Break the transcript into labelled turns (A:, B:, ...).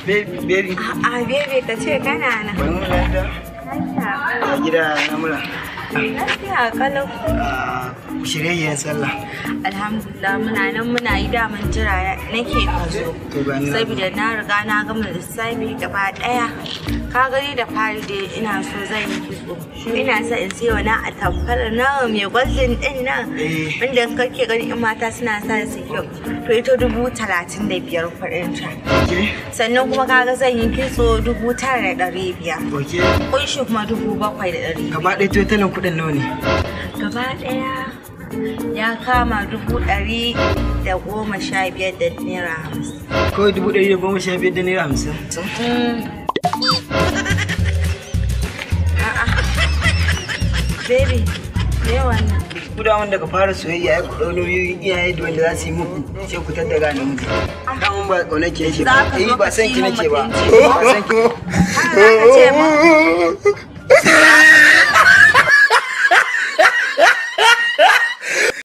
A: Baby, baby.
B: A'a baby ka ce kana nan.
A: Bari mu lafiya.
B: Lafiya.
A: A gida na mura.
B: Lafiya kalau.
A: Shirye-shiryen sallah.
B: Alhamdulillah muna nan muna yi daman jira nake ka zo.
A: To ga ni nan.
B: Saboda na riga na gama lissafi gaba daya. Ka gani da fari dai ina so zan yi kitso. Ina so in sayo na atamfar na mai gwaldin din nan.
A: Eh.
B: Wanda kake gani in mata suna sa su kyau. To ita 35,000 kuɗin ta.
A: Okay.
B: Sannan kuma kaga zan yi kitso 9,500.
A: Okay.
B: Kunshi kuma 7,500.
A: Gaba ɗaya totalin kuɗin nawa ne?
B: Gaba ɗaya ya kama 115 da naira 50.
A: Kawai 115 da naira 50.
B: A'a. Baby, me wannan?
A: Ku da wanda ka fara soyayya ya ku ɗau nauyoyin iyaye da wanda za su yi muku sai ku tattaga namiji. Daman ba ƙaunar ki nake ba.
B: Za ka zo
A: Eh ba
B: ka
A: san
B: ci
A: ki
B: min
A: nake ba.
B: mutunci.
A: Ba san ki.
B: Haka za ka ce min?